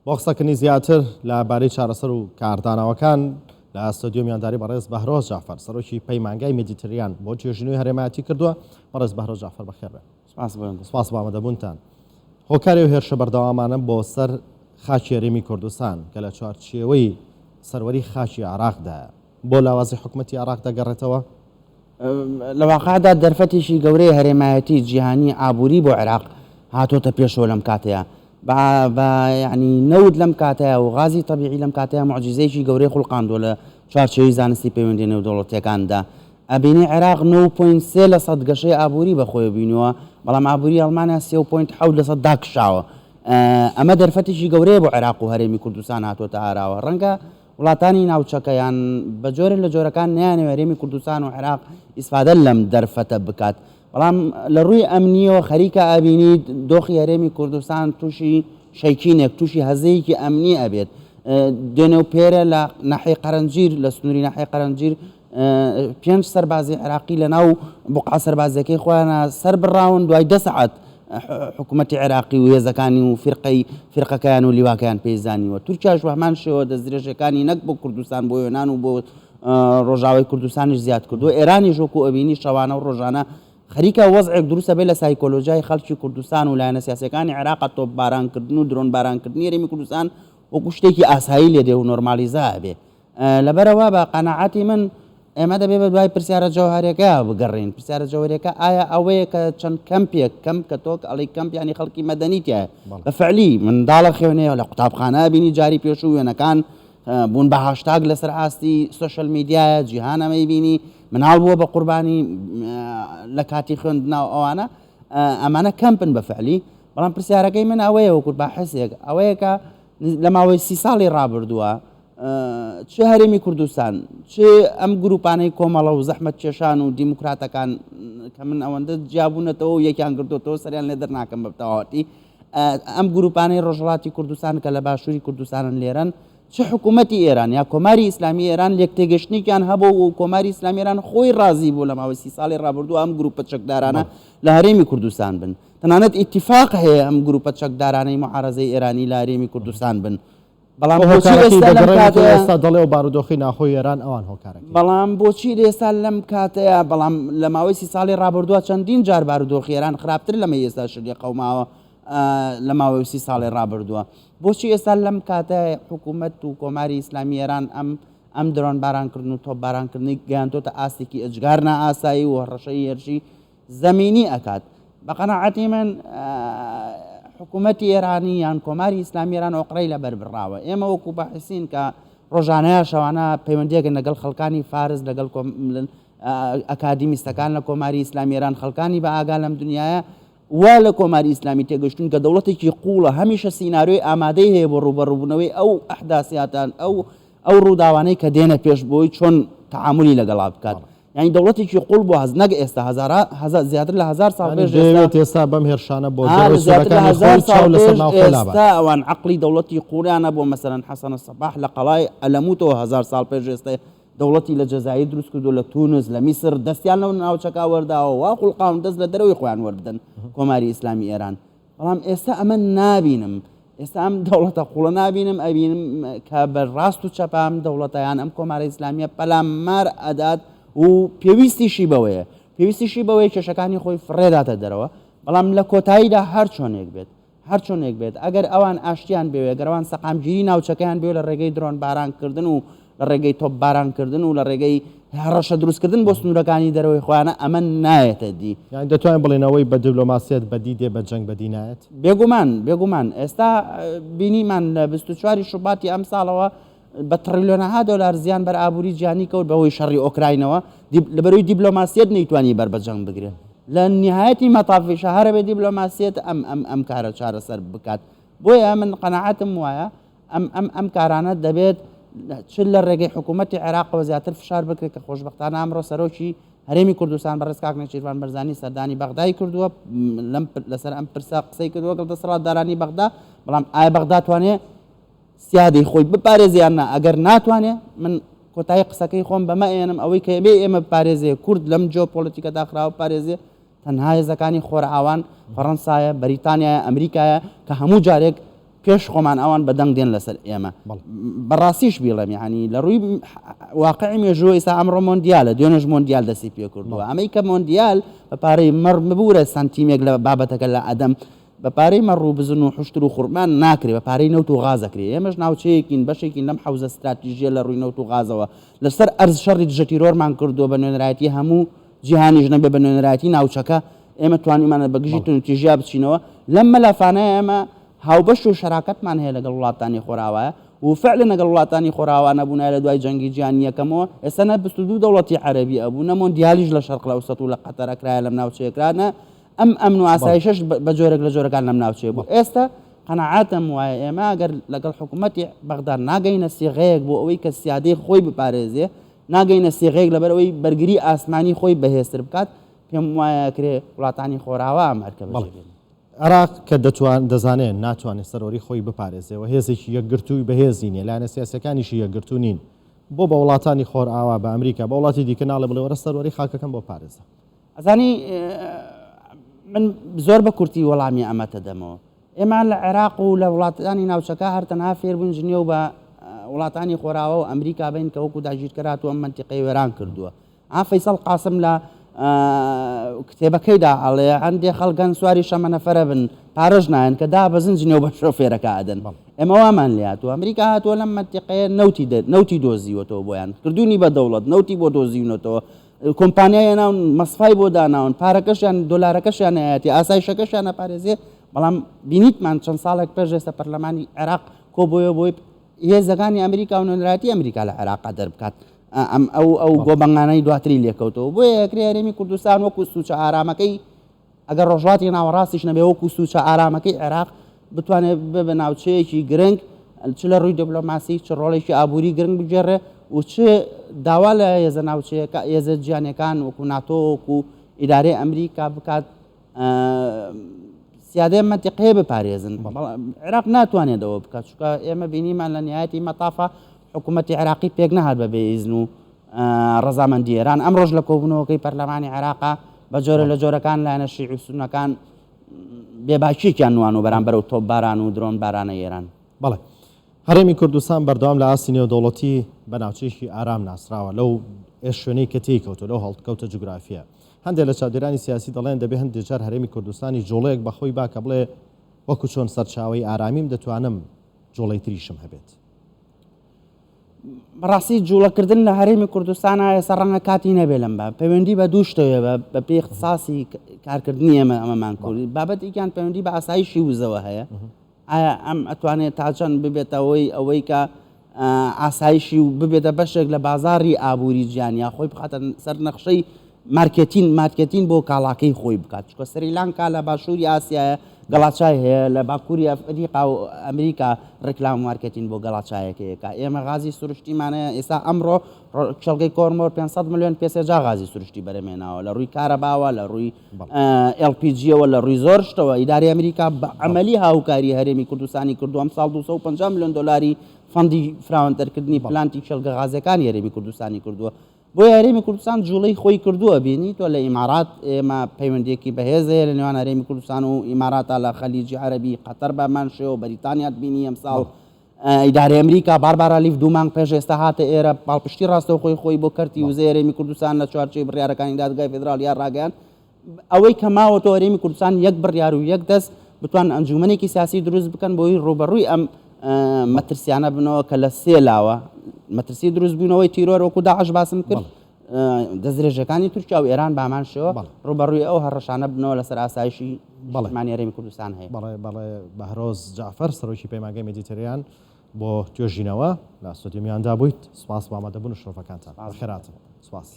بۆ قسەکردنی زیاتر لە بارەی چارەسەر و کاردانەوەکان لە ستۆدیۆ میوانداری بەڕێز بەهرۆز جەعفەر سەرۆکی پەیمانگای مێدیتریان بۆ توێژینەوەی هەرێمایەتی کردووە. بەڕێز بەهرۆز جەعفەر بەخێر بێن. سپاس بۆ سپاس بۆ ئامادەبوونتان. هۆکاری ئەو هێرشە بەردەوامانە بۆ سەر خاکی هەرێمی کوردستان کە لە چوارچێوەی سەروەری خاکی عێراقدایە، بۆ لاوازی حکومەتی عێراق دەگەڕێتەوە؟ لە واقعدا دەرفەتێکی گەورەی هەرێمایەتی جیهانی ئابووری بۆ عێراق هاتۆتە پێشەوە لەم کاتەیە بە یعنی نەوت لەم کاتەیە و غازی تەبیعی لەم کاتەیە موعجیزەیەکی گەورەی خوڵقاندووە لە چوارچێوەی زانستی پەیوەندیە نێودەوڵەتیەکاندا ئەبینی عێراق 9.3 لە سەد گەشەی ئابووری بەخۆی بینیوە بەڵام ئابووری ئەڵمانیا 3.7 لە سەد داکشاوە ئەمە دەرفەتێکی گەورەیە بۆ عێراق و هەرێمی کوردستان هاتۆتە ئاراوە ڕەنگە وڵاتانی ناوچەکە یان بە جۆرێک لە جۆرەکان نەیانەوێت هەرێمی کوردستان و عێراق ئیسفادە لەم دەرفەتە بکات بەڵام لە ڕووی ئەمنیەوە خەریکە ئەبینیت دۆخی هەرێمی کوردستان تووشی شەیکینێک تووشی هەزەیەکی ئەمنی ئەبێت دوێنێ و پێرە لە ناحیەی قەرەنجیر لە سنووری ناحیەی قەرەنجیر پێنج سەربازی عێراقی لە ناو بقعە سەربازیەکەی خۆیانە سەر بڕاون دوای دە سەعات حکوومەتی عێراقی و هێزەکانی و فیرقەی فیرقەکەیان و لیواکەیان پێی زانیوە. تورکیاش بە هەمان شێوە دەستدرێژیەکانی نەک بۆ کوردستان بۆ یۆنان و بۆ ڕۆژاوای کوردستانیش زیاد کردووە. ئێرانیش وەکو ئەبینی شەوانە و ڕۆژانە خەریکە وەزعێک دروست ئەبێت لە سایکۆلۆژیای خەڵکی کوردستان و لایەنە سیاسیەکانی عێراق تۆپبارانکردن و درۆنبارانکردنی هەرێمی کوردستان وەکو شتێکی ئاسایی لێ دێ و نۆرمالیزە ئەبێ. لەبەرئەوە بە قەناعەتی من ئێمە دەبێ بە دوای پرسیارە جەوهەریەکە بگەڕێین، پرسیارە جەوهەریەکە ئایا ئەوەیە کە چەند کەمپێک، کەمپ کە تۆ ئەڵێی کەمپ یانی خەڵکی مەدەنی تیایە، بە فعلی منداڵە خوێنێ لە قوتابخانە بینی جاری پێشوو وێنەکان بوون بە هاشتاگ لەسەر ئاستی سۆشیال میدیایە جیهان ئەمەی بینی مناڵ بووە بە قوربانی لە کاتی خوێندنا و ئەوانە ئەمانە کەمپن بە فعلی بەڵام پرسیارەکەی من ئەوەیە وەکو باحسێک ئەوەیە کە لە ماوەی سی ساڵی ڕابردووە چ هەرێمی کوردستان چ ئەم گروپانەی کۆمەڵە و زەحمەتکێشان و دیموکراتەکان کە من ئەوەندە جیابوونەتەوە و یەکیان گرتوتەوە سەریان لێ دەرناکەم بە تەواوەتی ئەم گروپانەی ڕۆژهەڵاتی کوردستان کە لە باشووری کوردستانن لێرەن چ حکوومەتی ئێران یا کۆماری ئیسلامی ئێران لێک تێگەشتنێکیان هەبوو و کۆماری ئیسلامی ئێران خۆی ڕازی بوو لە ماوەی سی ساڵی ڕابردوو ئەم گروپە چەکدارانە لە هەرێمی کوردستان بن تەنانەت ئیتیفاق هەیە ئەم گروپە چەکدارانەی معارەزەی ئێرانی لە هەرێمی کوردستان بن بەڵام بۆ بۆچی هۆکارەکەی ئێستا لەم دەگەڕێنێتەوە کاتەیە ئێستا دەڵێ و بارودۆخی ناخۆی ئێران ئەوان هۆکارەکەی. بەڵام بۆچی ئێستا لەم کاتەیە بەڵام لە ماوەی سی ساڵی ڕابردووە چەندین جار بارودۆخی ئێران خراپتر لەمەی ئێستا لێ قەوماوە لە ماوەی سی ساڵی ڕابردووە بۆچی ئێستا لەم کاتە حکوومەت و کۆماری ئیسلامی ئێران ئەم ئەم درۆن بارانکردن و تۆپ بارانکردنی گەیاندۆتە ئاستێکی ئێجگار نائاسایی و هەڕەشەی هێرشی زەمینی ئەکات. بە قەناعەتی من حکوومەتی ئێرانی یان کۆماری ئیسلامی ئێران ئۆقرەی لەبەر بڕاوە. ئێمە وەکوو باحیسین کە ڕۆژانە یا شەوانە پەیوەندییەکن لەگەڵ خەڵکانی فارس، لەگەڵ ئەکادیمیستەکان لە کۆماری ئیسلامی ئێران، خەڵکانی بە ئاگا لەم دنیایە وا لە کۆماری ئیسلامی تێگەشتوون کە دەوڵەتێکی قووڵە، هەمیشە سیناریۆی ئامادەی هەیە بۆ ڕووبەڕووبوونەوەی ئەو ئەحداسیاتان، ئەو ئەو ڕووداوانەی کە دێنە پێش بۆی چۆن تەعامولی لەگەڵا بکات. یانی دەوڵەتێکی قوڵ بووە هەز نەک ئێستا هەزارا هەزار زیاتر لە هەزار ساڵ یانی پێش ئێستا دەیەوێت ئێستا بەم هێرشانە بۆ ها دەرەوەی زیاتر لە سنوورەکانی هەزار خۆی ساڵ چاو لەسەر پێش ناوخۆ لابات. ئێستا ئەوان عەقڵی دەوڵەتی قوڵیان هەبووە مەسەلەن حەسەن سەباح لە قەڵای ئەلەموتەوە هەزار ساڵ پێش ئێستا دەوڵەتی لە جەزائیر دروست کردووە لە تونس لە میسر دەستیان لەو ناوچەکە وەرداوە وا خوڵقاون دەست لە دەرەوەی خۆیان وەربدەن کۆماری ئیسلامی ئێران بەڵام ئێستا ئەمە نابینم ئێستا ئەم دەوڵەتە قوڵە نابینم ئەبینم کە بە ڕاست و چەپە ئەم دەوڵەتە یان ئەم کۆمارە ئیسلامیە پەلامار ئەدات و پێویستیشی بەوەیە پێویستیشی بەوەیە کێشەکانی خۆی فڕێداتە دەرەوە بەڵام لە کۆتاییدا هەر چۆنێک بێت هەر چۆنێک بێت ئەگەر ئەوان ئاشتیان بوێ گەر ئەوان سەقامگیری ناوچەکەیان بوێ لە ڕێگەی درۆن بارانکردن و لە ڕێگەی تۆپ بارانکردن و لە ڕێگەی هەڕەشە دروستکردن بۆ سنوورەکانی دەرەوەی خۆیانە ئەمە نایەتە دی. یانی دەتوانین بڵێین ئەوەی بە دیبلۆماسیەت بەدی دێ بە جەنگ بەدی نایەت؟ بێگومان، بێگومان. ئێستا بینیمان لە 24 ی شوباتی ئەمساڵەوە بە تڕیلیۆنەها دۆلار زیان بەر ئابووری جیهانی کەوت بەهۆی شەڕی ئۆکراینەوە، لەبەرەوەی دیبلۆماسیەت نەیتوانی بەر بە جەنگ بگرێ. لە نیهایەتی مەتافیشا هەرەبێ دیبلۆماسیەت ئەم ئەم ئەم کارە چارەسەر بکات. بۆیە من قەناعەتم وایە ئەم ئەم ئەم کارانە دەبێت چ لە ڕێگەی حکوومەتی عێراقەوە زیاتر فشار بکرێت کە خۆشبەختانە ئەمڕۆ سەرۆکی هەرێمی کوردستان بەڕێز کاک نێچیرڤان بەرزانی سەردانی بەغدای کردووە لەم لەسەر ئەم پرسە قسەی کردووە گەڵ دەسەڵاتدارانی بەغدا بەڵام ئایا بەغدا توانێ سیادەی خۆی بپارێزێ یان نا ئەگەر ناتوانێ من کۆتایی قسەکەی خۆم بەمە ئێنم ئەوەی کە بێ ئێمە بپارێزێ کورد لەم جۆ پۆلیتیکە داخراوە پارێزێ تەنها هێزەکانی خۆرئاوان، فەڕەنسایە، بەریتانیایە، ئەمریکایە کە هەموو جارێک پێش خۆمان ئەوان بە دەنگ دێن لەسەر ئێمە. بەڕاستیش بیڵێم یعنی لە ڕووی واقعی مێژوو ئێستا ئەمڕۆ مۆندیالە، دوێنێش مۆندیال دەستی پێ کردووە. ئەمەی کە مۆندیال بە پارەی مەڕ ببوورە سانتیمێک لە بابەتەکە لە ئەدەم بە پارەی مەڕ و بزن و حوشتر و خورمان ناکرێ، بە پارەی نەوت و غاز ئەکرێ. ئێمەش ناوچەیەکین، بەشێکین لەم حەوزە ستراتیژییە لە ڕووی نەوت و غازەوە. لەسەر ئەرز شەڕی دژەتیرۆرمان کردووە بە نوێنەرایەتی هەموو جیهانیش نەبێ بە نوێنەرایەتی ناوچەکە ئێمە توانیومانە بە گژی توندوتیژیا بچینەوە. لەم مەلەفانە ئێمە هاوبەش و شەراکەتمان هەیە لەگەڵ وڵاتانی خۆراوایە و فعلەن ئەگەر وڵاتانی خۆراوا نەبوونایە لە دوای جەنگی جیهانی یەکەمەوە ئێستا نە 22 دەوڵەتی عەرەبی ئەبوو نە مۆندیالیش لە شەرق ئەوسەت و لە قەتەر ئەکرایە لەم ناوچەیە کرا نە ئەم ئەمن و ئاسایشەش بە جۆرێک لە جۆرەکان لەم ناوچەیە بوو. ئێستا قەناعەتم وایە ئێمە ئەگەر لەگەڵ حکوومەتی بەغدا ناگەینە سیغەیەک بۆ ئەوەی کە سیادەی خۆی بپارێزێ، ناگەینە سیغەیەک لەبەر ئەوەی بەرگری ئاسمانی خۆی بەهێزتر بکات، پێم وایە ئەکرێ وڵاتانی خۆراوا ئەم ئەرکە بەجێ بێنن. عێراق کە دەتوان دەزانێ ناتوانێ سەروەری خۆی بپارێزێ و هێزێکی یەکگرتووی بەهێزی نیە، لایەنە سیاسیەکانیشی یەکگرتوو نین، بۆ بە وڵاتانی خۆرئاوا، بە ئەمریکا، بە وڵاتی دیکە ناڵێ بڵێ وەرە سەروەری خاکەکەم بۆ پارێزە؟ ئەزانی من زۆر بە کورتی وەڵامی ئەمەتە دەمەوە. ئێمە لە عێراق و لە وڵاتانی ناوچەکە هەر تەنها فێربووین جنێو بە وڵاتانی خۆراوا و ئەمریکا بین کە وەکو داگیرکەر هاتووە ئەم مەنتیقەی وێران کردووە. ئا فەیسەڵ قاسم لە کتێبەکەیدا ئەڵێ هەندێ خەڵک هەن سواری شەمەنەفەرە بن پارەش نایەن کە دابەزن جنێو بە شۆفێرەکە ئەدەن. ئێمە وامان لێ هاتووە. ئەمریکا هاتووە لەم مەنتیقەیە نەوتی نەوتی دۆزیوەتەوە بۆیان کردوونی بە دەوڵەت نەوتی بۆ دۆزیونەتەوە کۆمپانیای هێناون مەسفای بۆ داناون پارەکەشیان دۆلارەکەشیان نایەتی ئاسایشەکەشیان ئەپارێزێ بەڵام بینیتمان چەند ساڵێک پێش ئێستا پەرلەمانی عێراق کۆبۆیەوە بۆی هێزەکانی ئەمریکا و نوێنەرایەتی ئەمریکا لە عێراقا دەربکات ئەم ئەو ئەو گۆبەنگانەی دواتری لێکەوتەوە بۆیە ئەکرێ هەرێمی کوردستان وەکو سوچە ئارامەکەی ئەگەر ڕۆژهەڵاتی ناوەڕاستیش نەبێ وەکو سوچە ئارامەکەی عێراق بتوانێت ببێ بە ناوچەیەکی گرنگ چ لە ڕووی دیپلۆماسی چ ڕۆڵێکی ئابووری گرنگ بگێڕێ و چ داوا لە هێزە ناوچەیەکە هێزە جیهانیەکان وەکو ناتۆ وەکو ئیدارەی ئەمریکا بکات سیادەی مەنتیقەیە بپارێزن. عێراق ناتوانێت ئەوە بکات چونکە ئێمە بینیمان لە نهایەتی مەتافە حکوومەتی عێراقی پێک نەهات بە بێ ئیزن و ڕەزامەندی ئێران. ئەمڕۆش لە کۆبوونەوەکەی پەرلەمانی عێراقا بە جۆرە لە جۆرەکان لایەنە شیعی و سوننەکان بێباکییەکیان نوان و بەرامبەر و تۆپباران و درۆن بارانەی ئێران. بەڵێ. هەرێمی کوردستان بەردەوام لە ئاستی نێودەوڵەتی بە ناوچەیەکی ئارام ناسراوە لەو شوێنەی کە تێی کەوتووە، لەو هەڵکەوتە جوگرافییە. هەندێک لە چاودێرانی سیاسی دەڵێن دەبێ هەندێک جار هەرێمی کوردستانیش جوڵەیەک بە خۆی با کە بڵێ وەکو چۆن سەرچاوەی ئارامیم دەتوانم جوڵەی تریشم هەبێت. بەڕاستی جوڵەکردن لە هەرێمی کوردستانا ئێستا ڕەنگە کاتی نەبێ لەم باب پەیوەندی بە دوو شتەوە بە بە پێی اختصاصی کارکردنی ئێمە ئەمەمان کرد بابەتێکیان پەیوەندی بە ئاسایشی وزەوە هەیە ئایا ئەم ئەتوانێت تا چەند ببێتەوەی ئەوەی کە ئاسایشی و ببێتە بەشێک لە بازاری ئابووری جیان یا خۆی بخاتە سەر نەخشەی مارکێتین مارکێتین بۆ کاڵاکەی خۆی بکات چونکە سریلانکا لە باشووری ئاسیایە گەڵاچای هەیە لە باکووری ئەفریقا و ئەمریکا ڕیکلام و مارکێتین بۆ گەڵاچایەکەی ئەکا ئێمە غازی سروشتیمان هەیە ئێستا ئەمڕۆ کێڵگەی کۆرمۆر 500 ملیۆن پێ سێجا غازی سروشتی بەرهەمهێناوە لە ڕووی کارەباوە لە ڕووی LPG یەوە لە ڕووی زۆر شتەوە ئیدارەی ئەمریکا بە عەمەلی هاوکاری هەرێمی کوردستانی کردووە ئەمساڵ 250 ملیۆن دۆلاری fund ی فراوانترکردنی پلانتی کێڵگە غازیەکانی هەرێمی کوردستانی کردووە بۆیە هەرێمی کوردستان جوڵەی خۆی کردووە، بینی تۆ لە ئیمارات ئێمە پەیوەندیەکی بەهێز هەیە لە نێوان هەرێمی کوردستان و ئیماراتا لە خەلیجی عەرەبی قەتەر بەمان شێوە بەریتانیات بینی ئەمساڵ ئیدارەی ئەمریکا باربارا لیف دوو مانگ پێش ئێستا هاتە ئێرە پاڵپشتی ڕاستەوخۆی خۆی بۆ کەرتی وزەی هەرێمی کوردستان لە چوارچێوەی بڕیارەکانی دادگای فیدراڵیا ڕاگەیاند ئەوەی کە ماوەتەوە هەرێمی کوردستان یەک بڕیار و یەک دەست بتوانن ئەنجومەنێکی سیاسی دروست بکەن بۆی ڕووبەڕووی ئەم مەترسیانە بنەوە کە لە سێ لاوە مەترسی دروستبوونەوەی تیرۆر وەکو داعش باسم کرد دەستدرێژەکانی تورکیا و ئێران بامان شێوە ڕووبەڕووی ئەو هەڕەشانە بنەوە لەسەر ئاسایشی بەڵێمانی هەرێمی کوردستان هەیە. بەڵێ بەڵێ بەهرۆز جەعفەر سەرۆکی پەیمانگای مێدیتریان بۆ توێژینەوە لە ستۆدیۆ میواندا بوویت سوپاس بۆ ئامادەبوون و شرۆڤەکانتان. بەخێرهاتن. سوپاس.